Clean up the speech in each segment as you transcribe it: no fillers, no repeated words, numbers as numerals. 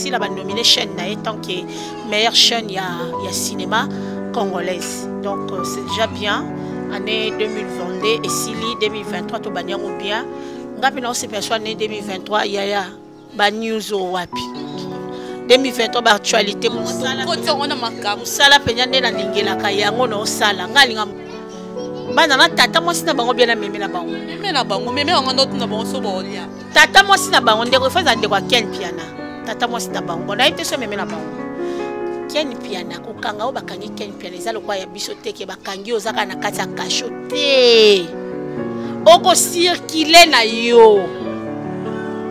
Sila ba nominer chaîne na ye tant que meilleure chaîne ya, ya cinéma congolaise. Donc euh, c'est déjà bien. Année 2022 esili 2023 tobandi yango bien. Nga mpe naosepela so année 2023 yaya ba news oyo wapi 2023 ba actualité mosala mpenza nde nalingelaka yango naosala nga alinga bana na tata mwasi na bango bien na meme na bango meme na bango meme yango nde otuna bango so baolia tata mwasi na bango ndeko efo ezala ndeko ya ken piana tata mwasi na bango nayebi te so ememe na bango ken piana kokanga oyo bakangi ken piana eza lokola ya biso te ke bakangi oza kaka na kati ya kasho te okosirkile na yo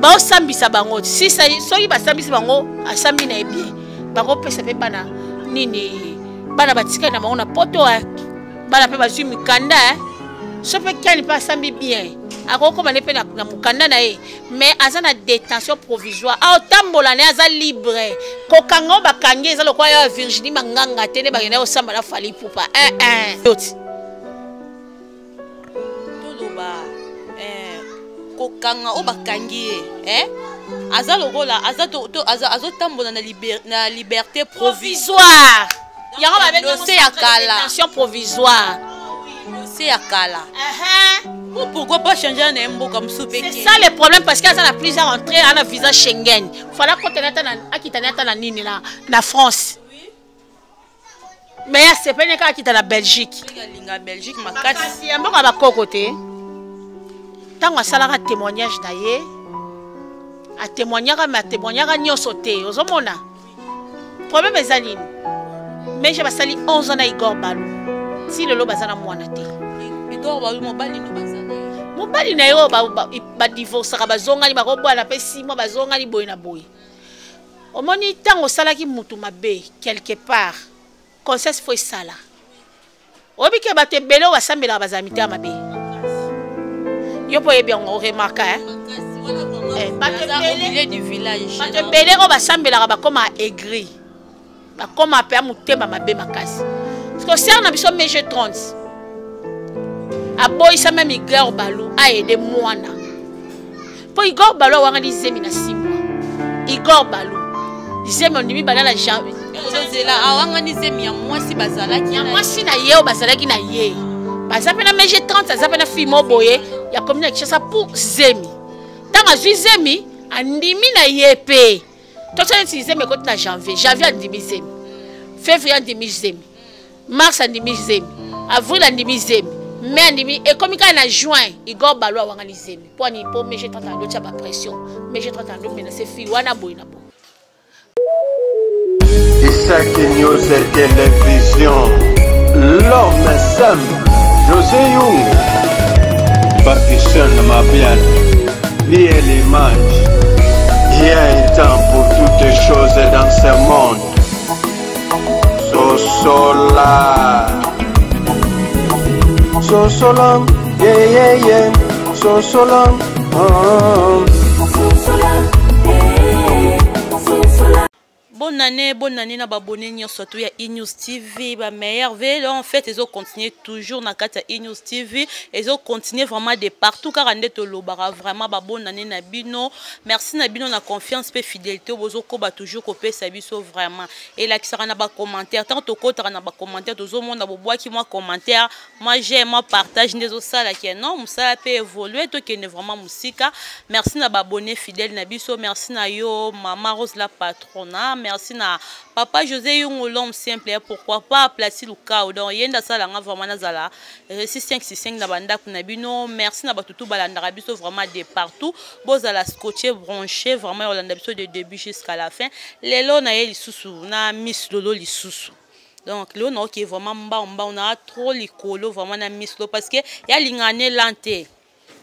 baosambisa bango soki basambisi bango asambi na ye bien bakopesa mpe bana nini bana batikali na bango na poto eh. bana mpe bazwi mikanda eh. so mpe kiani mpe asambi bien akokoma ne mpe na mokanda na ye mais aza na détention provisoire aotambola na ye aza libre kokanga oyo bakangi eza lokola ya virginie manganga te nde bakenda kosamba na fali pupa eh, eh. Toloba eh, kokanga oyo bakangi ye eh? aza lokola azotambola na, liber, na liberté provisoire yango babengi dossier ya kala détention provisoire dossier ya kala uh-huh. pourquoi pas changer na ye mboka mosusu mpe c'est ça le problème parce que aza na plusieurs entrée ana visa Schengen fala akotana ata na akitani ata na nini na na France mais asepeli kaka akita na Belgique alinga Belgique makasi ya mboka bakoko te ntango asalaka témoignage na ye atémoignaka mais atémoignaka nyonso te ozomona problème eza nini meje basali 11 ans na igor balu ti lelo baza na mwana te igor balu mobali no baza na ye mobali na ye oyo badivorcaka bazongani bakobwana mpe 6 mois bazongani boye na boye omoni ntango osalaki motu mabe quelque part conscience fo esala oyebi ke bato ebele oyo basambelaka bazala mitema mabe yo mpo oyebi yango oremarka eh? eh, bato ebele oyo basambelaka bakoma aigri bakoma mpe ya motema mabe makasi parceke sere na biso mege 30 aboyisa meme igor balu aede mwana mpo igor balu awangani zemi na 6 mois igor balu zemi ondimi banda na janvier ozozela awangani zemi ya mwasi bazalaki ya mwasi na ye oyo bazalaki na ye baza mpe na mege 30 aza mpe na fille mo boye ya komi na kinshasa pour zemi ntango azwi zemi andimi na ye mpe tosala neti zemi ekoti na janvier janvier andimi zemi février andimi zemi mars andimi zemi avril andimi zemi mai andimi ekomi kaka na juin igor balo awangani zemi mpo ani mpo mege 30 ando tya bapression mege 30 ando menace fille wana boye na boye Isaac News Télévision, l'homme simple, José Young, Pakistan Mabian, Liez l'image. Il y a un temps pour toutes choses dans ce monde. Sosola. Sosola, yeah, yeah, yeah. Sosola, oh. Sosola, yeah, sosola. Bonne année, bonne année na babonné nyonso tout ya E-News TV, ba meilleur vélo en fait ils ont continué toujours na kati ya E-News TV, ils ont continué vraiment de partout car nde tolobaka vraiment ba bonne année na bino. Merci na bino na confiance pe fidélité bozo koba toujours kopesa biso vraiment. Elakisaka na ba commentaire, tant tokotaka na ba commentaire tozomona bobwaki mwa commentaire, mwa j'aime, mwa partage nde ezosala ke non mosala pe évoluer tokende vraiment mosika. Merci na ba abonné fidèle na biso, merci na yo mama Rose la patrona, merci na papa José Yungu l'homme simple, pourquoi pas Placi Lukau. Donc yenda sala nga vraiment nazala réussi 5 6 5 na bandako na bino. Merci na batutu balandaka biso vraiment de partout. Bozala scotché branché vraiment olanda biso de début jusqu'à la fin. Lelo na ye lisusu na Miss Lolo lisusu. Donc lelo na oke vraiment mbao mbao na trop likolo vraiment na Miss Lolo parce que ya lingane lante.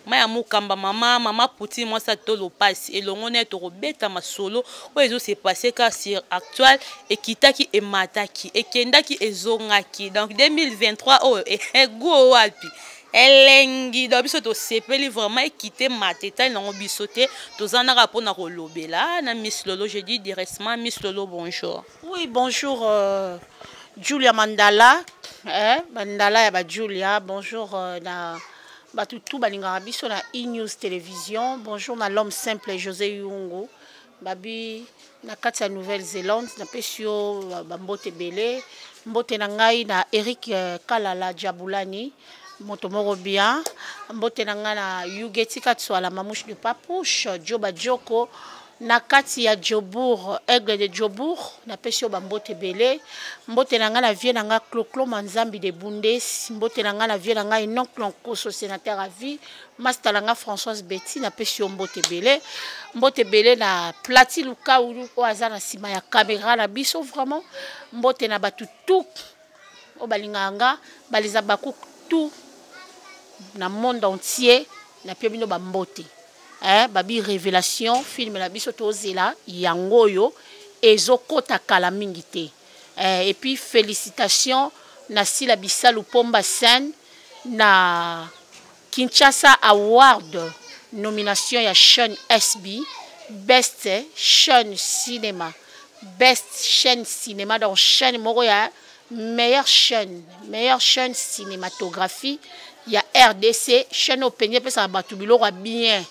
Maya Mukamba mama mama Poutine mwasi ya tolo pasi elongo naye tokobeta masolo oyo ezo se passer ka sur actuel ekitaki emataki ekendaki ezongaki donc 2023 oyo ego wapi elengi donc biso tosepeli vraiment ekite mata etali nango biso te toza naka mpona kolobela na Miss Lolo. Je dis directement Miss Lolo bonjour. Oui bonjour Julia Mandala eh, Mandala ya ba Julia bonjour na bato tout balingaka biso na E-News Télévision. Bonjour na l'homme simple José Yungu. Babi na kati ya Nouvelle-Zélande, napesi yo bambote ebele. Mbote na ngai na Eric euh, Kalala Jabulani, moto moko bien. Mbote na ngai na Yugeti Katsuala, Mamouche de Papouche, Djoba Djoko, na kati ya Jobourg, Aigle de Jobourg, napesi yo bambote ebele. Mbote na ngai na vie na ngai Cloclo Manzambi de Bundes, mbote na ngai na vie na ngai Enoch Lonkoso, sénateur à vie. Masta na nga Françoise Betty napesi yo mbote ebele, mbote ebele na Plati Lukau oyo aza na nsima ya kamera na biso vraiment, mbote na bato tout oyo balingaka nga baliza baku tout na monde entier, napie bino bambote eh, babi révélation film na biso tozela yango oyo ezokota kala mingi te eh, et puis félicitations na Sila Bisalu Pomba scène na Kinshasa Award nomination ya chaine SB best chaine cinema best chaine cinema donc chaine moko ya meilleure chaine meilleure chaine cinématographie ya RDC chaine oyo mpenza epesaka bato biloko ya bien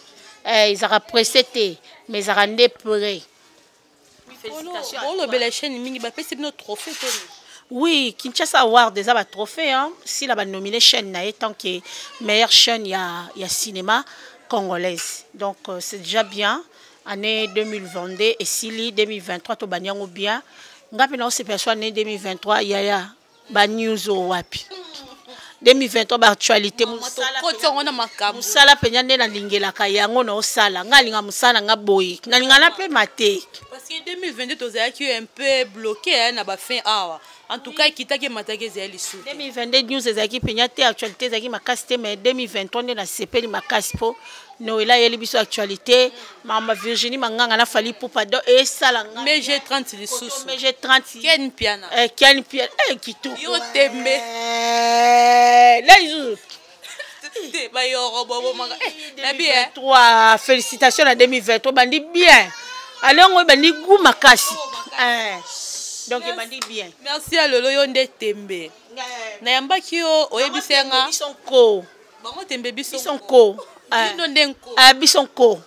eh, ezalaka presse te mais ezalaka nde près. Olobela chaîne mingi bapesi bino trophée to? Oui, Kinshasa Award eza ba trophée hein. Sila ba nominé chaîne na ye tant que meilleure chaîne ya, ya cinéma congolaise. Donc euh, c'est déjà bien. Année 2022 esili 2023 tobandi yango bien. Nga mpe naosepela so année 2023 yaya ba news oyo wapi 2023 ba actualité mosala mpenza nde nalingelaka yango naosala ngai alinga mosala na nga boye nalinga napema te. Parce que 2022 tozalaki un peu bloqué na bafin awa. En tout cas ekitaki emataki ezali lisusu. 2022 news ezalaki mpenza te, actualité ezalaki makasi te, mais 2023 nde nasepeli makasi mpo Noela ayeli biso actualité mama Virginie Manganga na Fally Ipupa donc esala nga mais G30 lisusu mais G30 Ken Piana eh, Ken Piana eh, kitoko yo tembe eh, la lisusu te bayoro bobomaka eh, na bien 3 félicitations na 2023 bandi bien alongo ebandi gu makasi oh, eh. Donc ebandi bien. Merci ya lolo yo nde tembe nayambaki yo oyebisi nga biso nko bango tembe biso biso nko bino nde nko eh, biso nko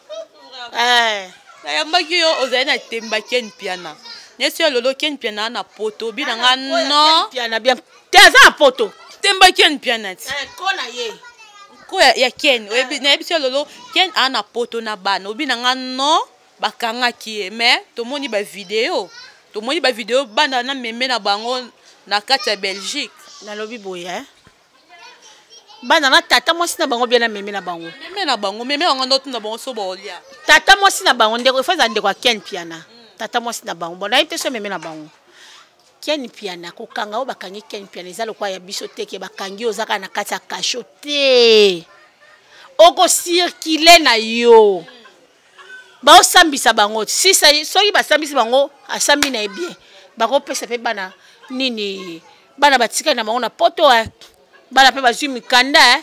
eh. Nayambaki yo ozali na temba Ken Piana nesi ya lolo Ken Piana na poto bina nga non Piana bien te aza na poto temba Ken Piana ti eh, ko na ye ko ya, ya Ken oyebi nayebisi yo lolo Ken aa na poto na bana obi na nga non bakangaki ye mais tomoni ba video tomoni ba video bana na meme na bango na kati ya Belgique. Nalobi boye eh? Bana na tata mwasi na bango bien na meme na bango meme na bango meme bango ndo tuna bango so baolia tata mwasi na bango ndeko ifo eza ndeko ya Ken Piana tata mwasi na bango bon nayebi te so meme na bango Ken Piana kokanga oyo bakangi Ken Piana eza lokola ya biso te ke bakangi oza kaka na kati ya kasho te okocircule na yo baosambisa bango si soki basambisi bango asambi na ye bien bakopesa mpe bana nini bana batikali na bango na poto eh. Bana mpe bazwi mikanda eh.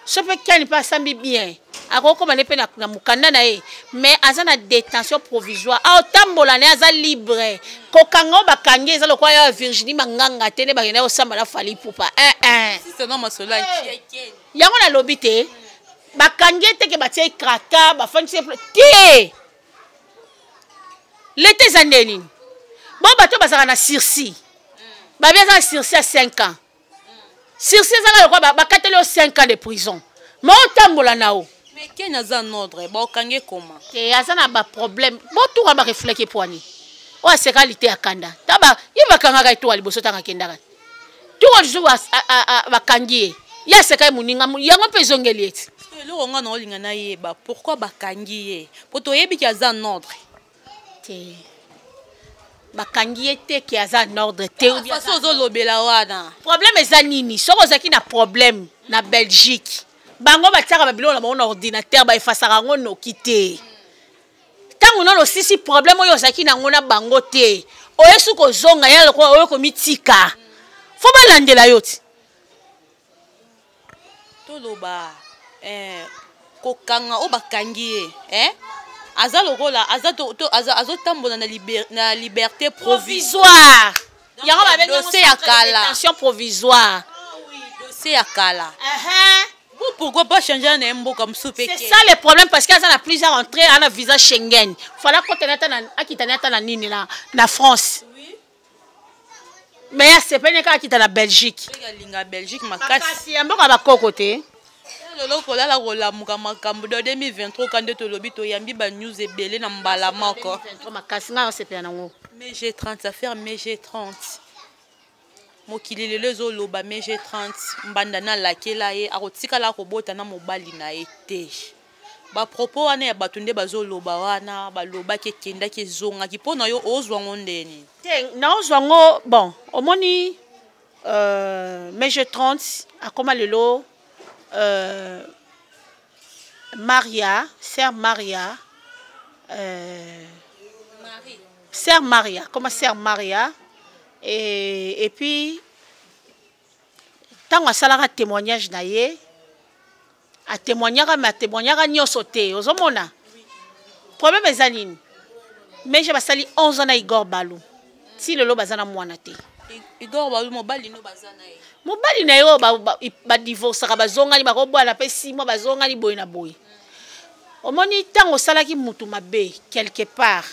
So mpe Ken mpe asambi bien akokoma ne mpe na, na mokanda na ye mais aza na détention provisoire aotambola na ye aza libre kokanga oyo bakangi eza lokola ya Virginie Manganga te nde bakenda kosamba na Fally Ipupa eh, eh. Yango nalobi te bakangi ye teke batie kraka bafandisi ye te leta eza nde nini bo bato bazalaka na sursis babi aza na sursis ya 5 ans sursis ezaka lokola bakateli yo 5 ans de prison ma otambola na yo. Mais Ken aza en ordre baokange koma te aza na baproblème botuka barefleke pwani oyo asekali te akanda ta ye bakangaka ye toka liboso ntango akendaka tuka lisusu bakangi ye ye aseka ye moninga yango mpe ezongeli ye ti. Eloko nga na olinga nayeba pourquoi bakangi ye po toyebi ke aza en ordre te bakangi ye te ke aza en ordre te. Façon ozolobela wana problème eza nini soki ozalaki na problème na Belgique bango batiaka babiloko na bango na ordinateur baefasaka yango noki te ntango nano osisi problème oyo ozalaki nango na bango te oye soki ozonga ya lokola oyo komitika fo balandela yo ti. Toloba eh, kokanga oyo bakangi ye eh? Aza lokola aza to, to, aza, azotambola na, liber, na liberté provisoire yango babengi dossier ya kala détention provisoire. Ah, oui, dossier ya kala uh -huh. Bu Pourquoi pas changer na ye mboka mosusu mpe? C'est ça le problème, parce que aza na plusieurs entrées, ana visa Schengen. Fala akotana ata na, akitani ata na nini, na France. Mais asepeli kaka akita na Belgique. Alinga Belgique makasi. Makasi ya mboka bakoko te. Lelo kolala kolamuka makambo do 2023 ka nde tolobi, toyambi banews ebele na mbala moko. 2023 makasi, ngai osepela nango. Mais G30, affaire mais G30, mokili lelo ezoloba. Mais G30, mbanda nalakela ye akotikala kobota na mobali na ye te. Bapropos wana ya bato nde bazoloba wana, balobaki, ekendaki, ezongaki. Mpo na yo, ozwango ndeni? Te, naozwa yango. Bon, omoni, mais G30 akoma lelo, Maria, sœur Maria, sœur Maria, comme sœur Maria. Et puis ntango asalaka témoignage na ye, atémoignaka, mais atémoignaka nyonso te. Ozomona problème eza nini? Mais basali 11 ans na Igor Balu, ti lelo baza na mwana te. Igor Balu, mobali no baza na ye. Mobali na ye oyo badivorcaka, bazongani, bakobwana mpe 6 mois, bazongani boye na boye. Omoni, ntango osalaki mutu mabe, quelque part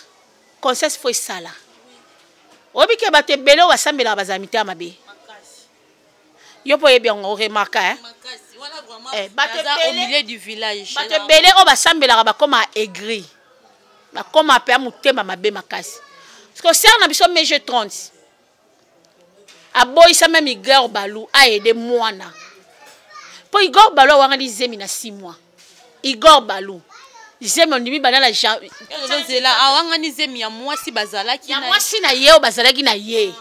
conscience faut esala. Oyebi ke bato ebele oyo basambelaka bazala mitema mabe. Yo mpo oyebi yango, oremarka. Bato ebele oyo basambelaka bakóma aigri, bakóma mpe ya motema mabe makasi. Parce que sœur na biso Mege 30 aboyisa même Igor Balu aede mwana, mpo Igor Balu awangani zemi na 6 mois. Igor Balu, zemi ondimi banda na Ozela, awangani zemi ya mwasi bazalaki? Ya mwasi na ye oyo bazalaki na ye.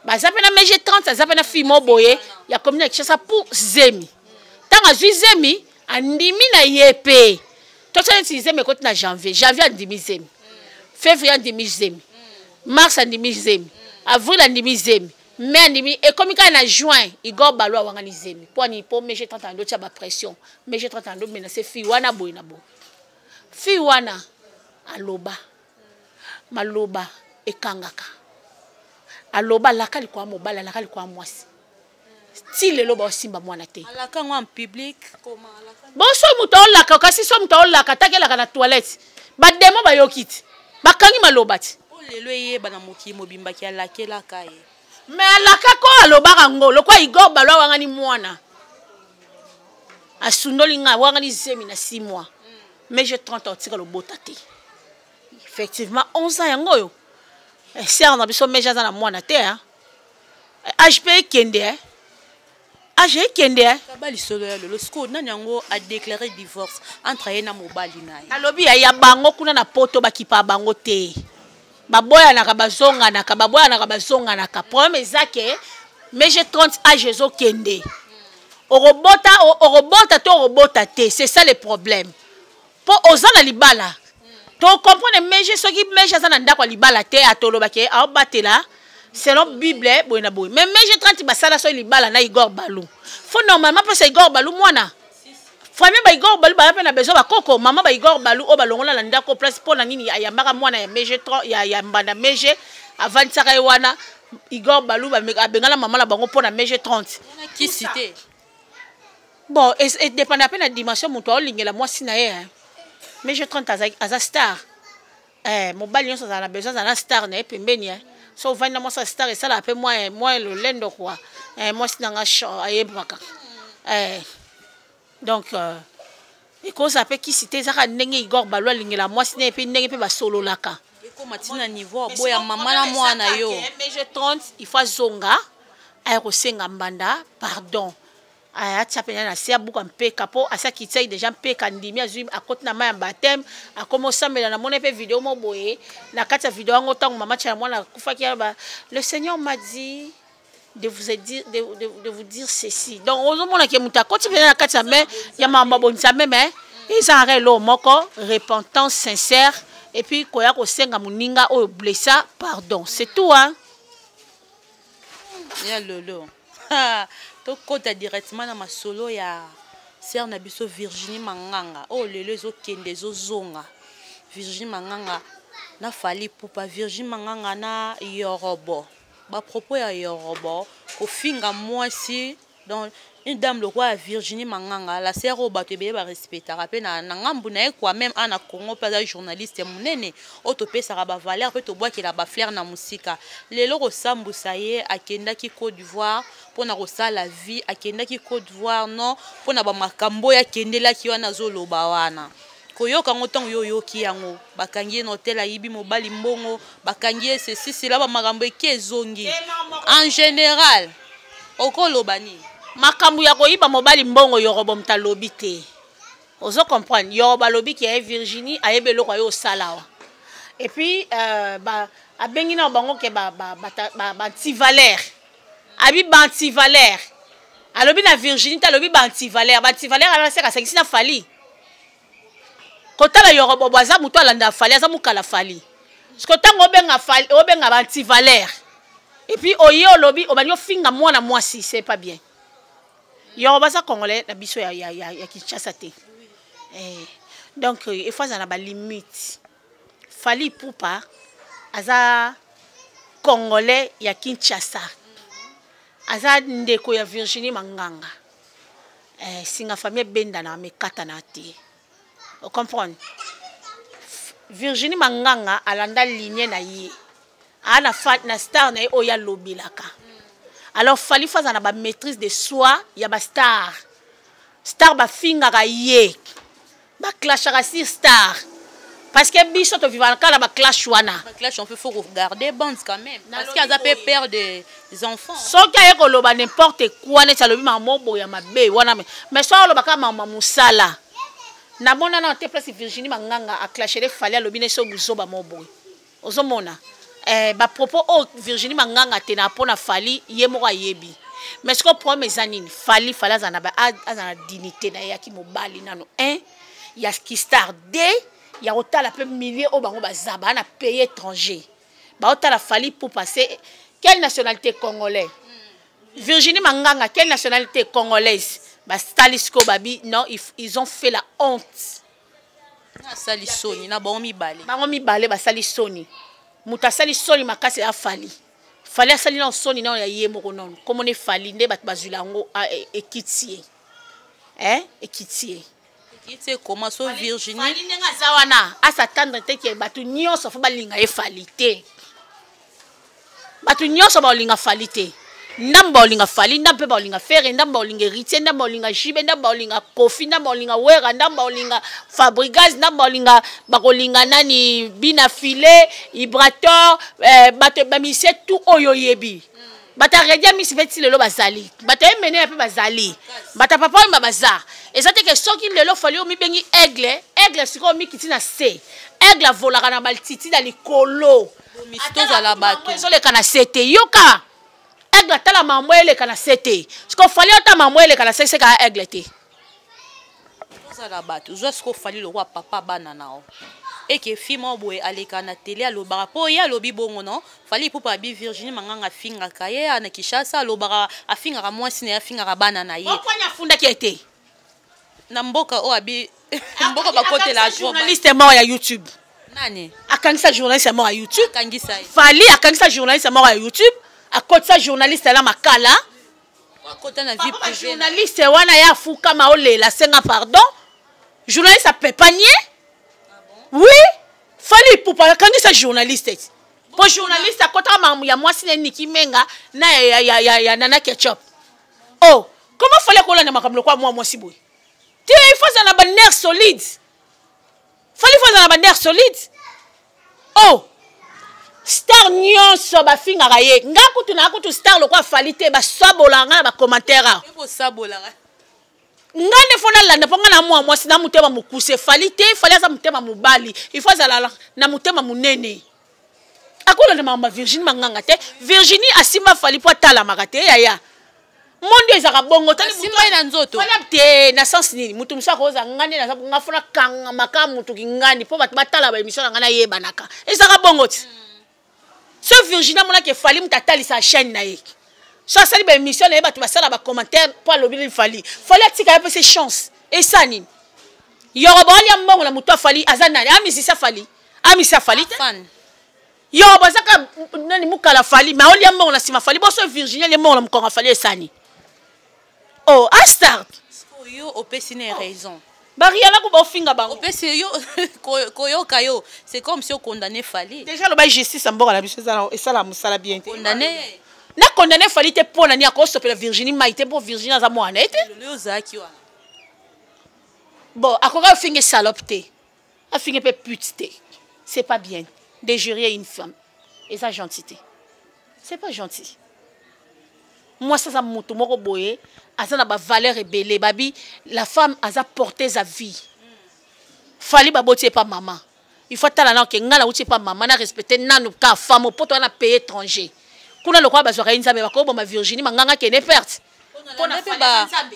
Baza mpe na Mege 30, aza mpe na fille mo boye ya commune ya Kinshasa pour zemi. Ntango azwi zemi, andimi na ye mpe tosala neti zemi ekoti na janvier. Janvier andimi zemi, février andimi zemi, mars andimi zemi, avril andimi zemi, mai andimi. Ekomi kaka na juin, Igor Balo awangani zemi. Mpo ani? Mpo Mege 30 ando tia bapression, Mege 30 ando menace fille wana boye na boye. Fille wana aloba maloba ekangaka, aloba alaka likwa mobali, alaka likwa mwasi. Ti lelo baosimba mwana te. Alaka yango en public? Bon, so moto aolaka, kasi so moto aolaka, takelaka na toilette, bademo bayoki ti bakangi maloba ti. Po lelo eyeba na mokili mobimbaki alakelaka ye. Mais alakaka oyo alobaka yango lokwa Igor Balo awangani mwana, asundoli ngai, awangani zemi na 6 mois. Mais j'ai 30 ans, otika lobota te. Effectivement, 11 ans yango oyo, sœur na biso Meja aza na mwana te. Âge mpe ekende, âge ekende. Kaba lisolo ya lelo sikoyo, nani yango adéclaré divorce entre ye na mobali na ye? Alobi ya bango kuna na Poto, bakipa bango te, baboyanaka, bazonganaka, baboyanaka, bazonganaka. Problème eza ke Mege 30, âge ezokende, okobota, okobota to okobota te, c'est ça le problème. Mpo oza na libala, tocomprendre Mege. Soki Mege aza na ndako ya libala te, atolobaki aobatela selon Bible boye na boye. Mais Mege 30 basala so libala na Igor Balu, faut normalement mpesa Igor Balu mwana. Famille ba Igor Balu baya mpe na besoin bakoko mama ba Igor Balu oyo balongola na ndako place. Mpo na nini ayambaka mwana ya Mege 30, ya mbanda Mege, avandisaka ye wana? Igor Balu abengana mama na bango mpo na Mege 30. Kisi te. Bon, edépenda mpe na dimension moto aolingela mwasi na ye. Mege 30 aza star. Mobali nyonso azala na besoin azala na star na ye pembeni. So ovandi na mwasi ya star, esalaka mpe mwa lolendo kua. Mwasi na nga ayebaka. Donc ekozala mpe kisi te, ezaka ndenge Igor Balo alingela mwasi na ye, mpe ndenge mpe basololaka. Ekoma ntina niveau aboya mama na mwana yo. Mege 30, il faut azonga, aya kosenga mbanda pardon, atia mpena na se, abuka mpeka, mpo asi akitiaki déjà mpeka, ndimi, azwi, akoti na mai ya baptême, akomi osambela. Namoni mpe video mo boye, na kati ya video yango, ntango mama tia mwana akufaki, "Le Seigneur m'a dit de vous dire ceci." Donc ozomona ke moto akoti mpena na kati ya mai ya makambo abongisa meme. Ezalaka eloko moko, repentance sincère, et puis koya kosenga moninga oyo blessa pardon, c'est tout, hein. Ya lolo, tokɔta directement na masolo ya sœur na biso Virginie Manganga oyo lelo ezokende, ezozonga. Virginie Manganga na Fally Ipupa, Virginie Manganga na Yorobo, bapropos ya Yorobo kofinga mwasi. Donc une dame lokola Virginie Manganga, la sœur oyo bato ebele barespectaka mpe na ngambu na ye quoi, même ana Congo mpe aza journaliste monene oyo topesaka bavaleur mpe tobwakela bafleur na mosika. Lelo kosambusa ye, akendaki Côte d'Ivoire mpona kosala vie, akendaki Côte d'Ivoire non mpona bamakambo oyo akendelaki wana. Azoloba wana, koyoka yango, ntango yo oyoki yango, bakangi ye na hotel, ayibi mobali mbongo, bakangi ye, sesisila bamakambo eke ezongi. En général, okoloba nini? Makambo ya koyiba mobali mbongo, Yorobo moto alobi te. Ozo comprendre? Yorobo alobi ke ye Virginie ayebi eloko aye osala awa. Et puis abengi na bango ke baantivaleur. Abi baantivaleur, alobi na Virginie te, alobi baantivaleur. Baantivaleur alaseka, asangisi na Fally. Kotala Yorobo, aza moto alanda Fally, aza mokala Fally. Parce que ntango obenga Fally, obenga baantivaleur, et puis oye olobi, obandi ofinga mwana mwasi, c'est pas bien. Yorobo aza Congolais na biso ya Kinshasa te. Donc il faut aza na balimite. Fally Ipupa aza Congolais ya Kinshasa, aza ndeko ya Virginie Manganga. Singa famille ebendana, mekatana te. Ocomprendre? Virginie Manganga alanda ligne na ye, aa na star na ye oyo alobelaka. Alors Fally faut aza na bamaîtrise de soi ya bastar. Star bafingaka ye, baclashaka sur star, parce que biso tovivaka kaka na baclash wana. Clash, on peut, faut regarder bande quand même, parce qu'il aza pe père des enfants. Soki aye koloba n'importe quoi, neti alobi makambo boya mabe wana, mais so aloba kaka makambo mosala. Namona na te place Virginie Manganga aclashere Fally, alobi nesi oyo buzoba mo boye. Ozomona bapropos oyo Virginie Manganga te na mpo na Fally, ye moko ayebi. Mais sikoyo problème eza nini? Fally, Fally aza na dignité na ye yaki mobali nano 1 ya kistar d ya kotala mpe milieu oyo bango baza baa na pays étranger, baotala Fally pour passer quelle nationalité? Congolais. Virginie Manganga, quelle nationalité? Congolaise. Basali sikoyo babi non, ils ont fait la honte. Asali soni na bango mibale. Bango mibale basali soni. Moto asali soni makasi ya Fally. Fally asali nano soni nano ya ye moko nano. Komona Fally nde bato bazwila yango, ekiti ye, ekiti ye. Ekiti ekoma so Virginie. Fally ndenge aza wana, as'attendre te ke bato nyonso faut balinga ye. Fally te, bato nyonso baolinga Fally te. Ndambo baolinga Fally, ndambo mpe baolinga Ferre, ndambo baolinga Héritier, ndambo baolinga Jibe, ndambo baolinga Kofi, ndambo baolinga Wera, ndambo baolinga Fabregas, ndambo baolinga, bakolinga nani, Bina File, Ibrator, bato bamisie tout oyo oyebi. Bato ya Redia Misi mpe ti lelo bazali, bato ya Emeneya mpe bazali, bato ya Papa Oyemba baza. Eza te ke soki lelo Fally omibengi aigle, aigle sikoyo omikiti na se. Aigle avolaka na baltiti na likolo. Tozala bato. Ezoleka na se te. Yoka, aigle atala mambo eleka na se te. Siko Fally ata mambo eleka na se, seka aigle te. Tozala bato. Ozwa sikoyo Fally lokwa papa bana na o eke fi moko boye aleka na tele, alobaka mpo ye alobi bongo. Non, Fally Ipupa abi Virginie Manganga afingaka ye na Kinshasa, alobaka afingaka mwasi na ye, afingaka bana na ye. Okwani afundaki ye te. Na mboka oyo abi mboka bakotela. Journaliste moko ya YouTube. Nani? Akangisa journaliste moko ya YouTube. Akangisa ye. Fally akangisa journaliste moko ya YouTube, akotisa journaliste na makala. Akota na vie privée. Journaliste wana ye afukama, olela, senga pardon. Journaliste apepanie. Oui, Fally Ipupa akangisa journaliste ti mpo journaliste akotaka makambo ya mwasi na Niki Menga na ya Nana Ketchup. Oh, comment Fally akolanda makambo lokwa mwa mwasi boye te? Il faut azala na banerf solide. Fally faut azala na banerf solide. Oh, star nyonso bafingaka ye. Nga kutu na kutu star lokwa Fally te, basabolaka nga na bacommentaire awa. Bosabolaka. Nga nde faut nalanda mpo nga na mwa mwasi na motema mokuse. Fally te, Fally aza motema mobali, il faut azala na motema monene. Akolanda makambo ya Virginie Manganga te. Virginie asimba Fally mpo atalamaka te. Yaya, mondo ezalaka bongo. Asimba ye na nzoto. Te, na sens nini? Motu mosusu akoza nga nde naza nga faut nakangamaka motuki ngani mpo bato batala baémission na ngai, nayebanaka. Ezalaka bongo ti so Virginie amonaki Fally moto atalisa chaîne na ye, so asali baémission na ye, bato basala bacommentaire mpo alobi nini. Fally, Fally atika ye, apesa chance. Esa nini? Yorobo alia mbongo na moto. Afally aza nani? Amisisa Fally, amisa Fally te. Yorobo azaka nani? Mokala Fally, mais aolia mbongo na nsima Fally. Boso Virginie alia mbongo na mokongo Fally, esani. Oh, astar yo opesi ne raison. Bariana ko baofinga bango. Opesi yo koyoka yo, c'est comme si ocondamné Fally. Déjà loba justice ya mboka na biso esala mosala bien te. Condamné. Na condamné Fally te mpo na nini akosopela Virginie mai te, mpo Virginie aza mwana ye te. Lelo ozalaki wana. Bon, akoki afinge salope te, afinge mpe pute te. C'est pas bien d'injurier une femme, eza gentil te, c'est pas gentil. Mwasi aza moto moko boye, aza na bavaleur ebele. Babi la femme aza porteuse à vie. Fally baboti epa mama, il faut atala nano ke ngai nauti epa mama, na respecte nanu ka femme po toza na pays étranger. Kuna lokola bazwaka ye Nzambe, bakoboma Virginie Manganga, kende perte.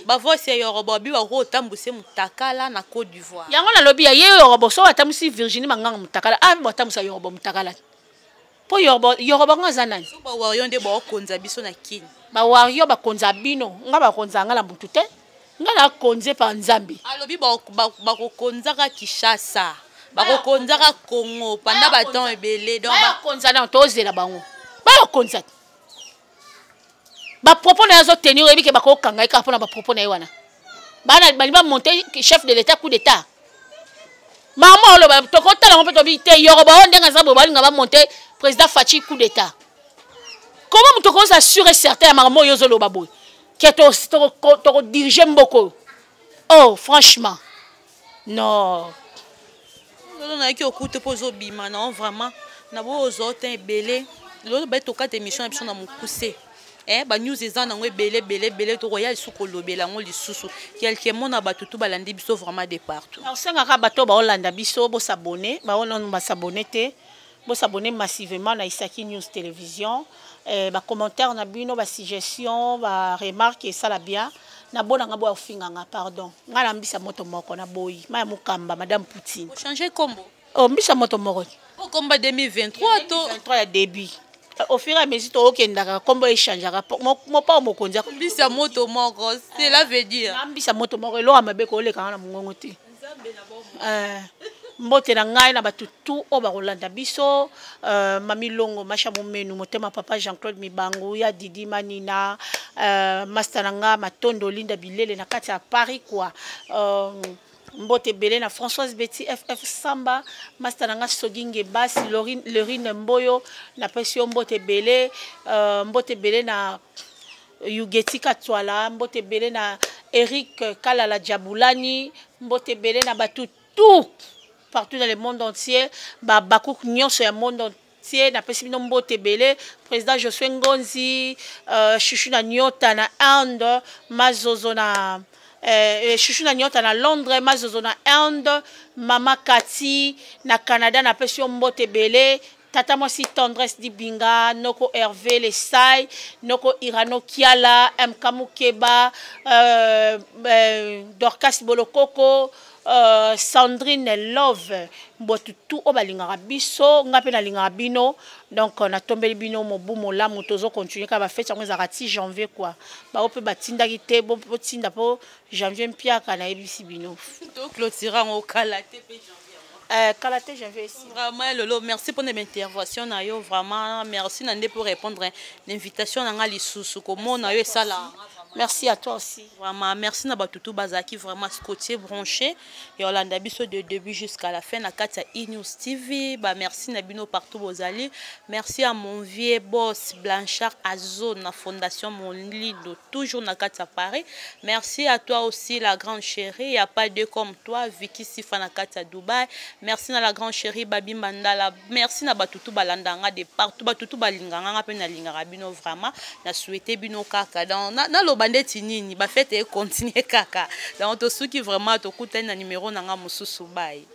Bavoice ya Yorobo abi bako otambwise mutakala na Côte d'Ivoire. Yango nalobi ya ye Yorobo, so atambwisi Virginie Manganga mutakala, ah, batambwisa Yorobo mutakala mpo Yorobo, Yorobo ngo aza nani? So bawario nde baokonza biso na Kini. Bawario bakonza bino, nga bakonza nga na butu te, nga nakonze pa Nzambe. Alobi bakokonzaka Kinshasa, bakokonzaka Congo pendant batemps ebele. Donc bakonza nano, tozela bango bayokonza. Bapropos na ye azotenir, oyebi ke bakokanga ye kaka mpona bapropos na ye wana. Bana bali bamonte chef de l'État coup d'état. Mama oloba tokotala ngo mpe tobi te. Yoroba oyo ndenge aza boye, balinga bamonte président Fatshi coup d'état. Comment moto okoza sûr et certain ya makambo oyo ozoloba boye ke tokodirige mboka oyo? Oh, franchement non. Lolo nayaki okuta mpo ozobima nao vraiment na boyo ozwa te ebele. Lolo baye tokata émission na biso na mokuse. Eh, banews eza nango ebele ebele ebele, tokoya lisusu kolobela yango lisusu quelque mot na bato tu balandi biso vraiment de partout. Osengaka bato baolanda biso bosabone, bao nanu basabone te, bosabone massivement na Isaki News Télévision. Eh, bacommentaire na bino, basuggestion, baremarque esala bien. Nabonanga boya ofinganga, pardon, ngai na mbisa moto moko naboyi ma ya mokamba madame Poutine. Ochange kombo? Oh, mbisa moto moko. Okomba 2023 to 2023 ya début, au fur et à mesure tookendaka, kombo echangeaka. Mopao mokonzi. Mbisa moto moko, cela veut dire Na mbisa moto moko, eloko ya mabe koolekanga na mongongo te. Mbote na ngai na bato tu oyo bakolanda biso, Mami Longo, Masha Momenu, motema papa Jean-Claude Mibangu ya Didi Manina, master na nga Matondo Linda Bilele na kati ya Paris quoi. Mbote ebele na Françoise Betty FF Samba, master na nga Soginge Basi Lorine Mboyo, napesi yo mbote ebele. Mbote ebele na Yugeti Katwala, mbote ebele na Eric Kalala Jabulani, mbote ebele na bato tout partout dans le monde entier, babakuk nyonso ya monde entier, napesi bino mbote ebele. Président Josué Ngonzi, Chuchu na Nyota na Inde, Mazozo na Chuchu na Nyota na Londres, Mazozo na Inde, Mama Kati na Canada, napesi yo mbote ebele. Tata mwasi Tendresse Dibinga, noko Hervé Lesai, noko Irano Kiala, MK Mukeba, Dorcas Bolokoko, Sandrine Love, bato tu oyo balingaka biso, nga mpe nalingaka bino. Donc natombeli bino mobu molamu. Tozocontinue kaka bafete yango, ezalaka ti janvier quoi. Bao mpe batindaki te, botinda mpo janvier mpiaka nayebisi bino. Toclôture yango kala te mpe janvier. Kala te, janvier esi. Vraiment Lolo, merci pour l'intervention na yo, vraiment merci na nde pour répondre l'invitation na nga lisusu komona yo esala. Merci à toi aussi. Vraiment merci na bato tu bazalaki vraiment scotché, branché ya olanda biso de début jusqu'à la fin na kati ya E-News TV. Ba merci na bino partout bozali. Merci à mon vieux boss Blanchard Azo na Fondation Molindo, toujours na kati ya Paris. Merci à toi aussi la grande chérie, y a pas deux comme toi, Vicky Sifa na kati ya Dubai. Merci na la grande chérie Babi Mandala. Merci na batutu balandanga de partout, batutu balinganga nga mpe nalingaka bino vraiment. Na souhaité bino kaka donc naloba ndeti nini, bafete econtinue kaka. Donc tosuki vraiment, tokutani na numéro na nga mosusu. Bye.